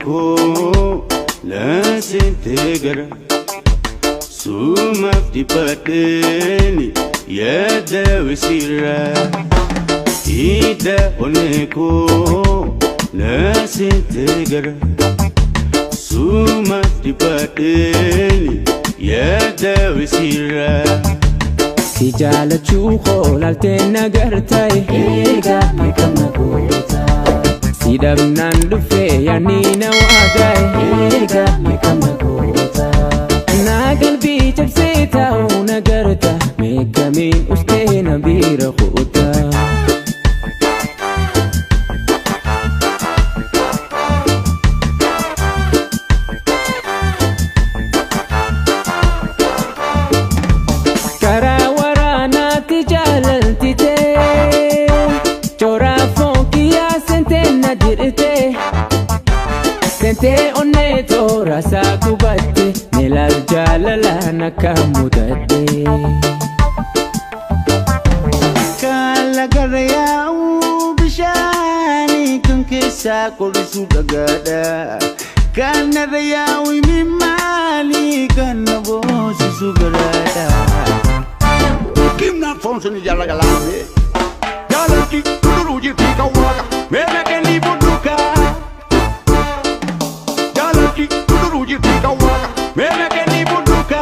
koo laasintee gara sumaaf dhiphadheeni yaada wisiirra. Hidda onnee koo laasintee gara sumaaf dhiphadheeni yaada wisiirra. Si jaalachuu koo laaltee nagartaaye. Eegaa meeqamna goota. Si dhabnaan dhufee yaadni na waadaaye. Eegaa meeqamna goota. Na qalbii cabsee taa'u nagarta meeqamiin ustee na bira kuuta. Karaa waraanaatti jaalalti ta'e Choora foonkiyaa seentee na dirte Seentee onnee toora isaa qubatte Milaal jaalalaan akka mudadde. Kaala gara yaa'u bishaanii kan keessaa qorrisu dhagaadha. Kan narra yaa'u maali kan na boosisu garaadha. Kimna fonso ni jala galame. Jaalatti tuduru jirti kawwaka. Meeme kenni bunduka. Jaalatti tuduru jirti kawwaka. Meeme kenni bunduka.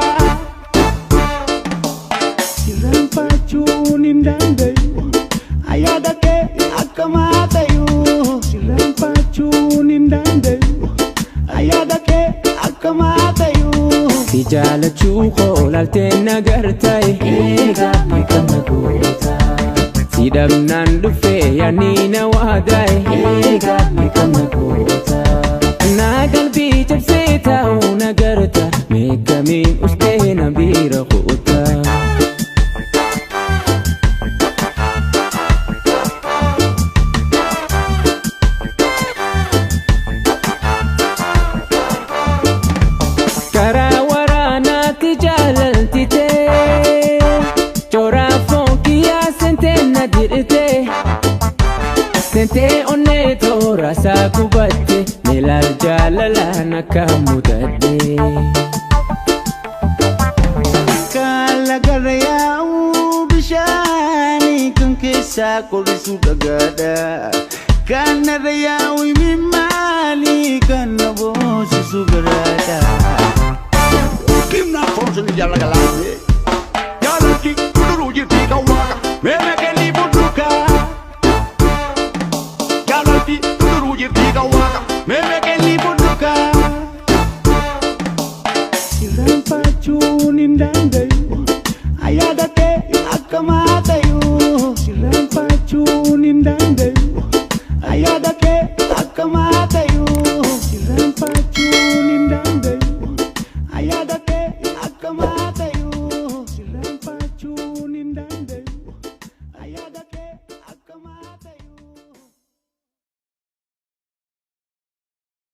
Sirraanfachuun hin danda'u ayyaada kee akka maatayu. Sirraanfachuun hin danda'u ayyaada kee akka maatayu. Si jaalachuu koo laaltee nagartaaye. Eegaa meeqamna goota. Si dhabnaan dhufee yaadni na waadaaye. Eegaa meeqamna goota. Na qalbii cabsee taa'u nagarta meeqamiin ustee na bira kuuta. Karaa waraanaatti jaalalti ta'e Choora foonkiyaa seentee na dirte Seentee onnee toora isaa qubatte Milaal jaalalaan akka mudadde. Kaala gara yaa'u bishaanii kan keessaa qorrisu dhagaadha. Kan narra yaa'u maali kan na boosisu garaadha. Kimna fonso ni jala galame. Jaalatti tuduru jirti kawwaka. Meeme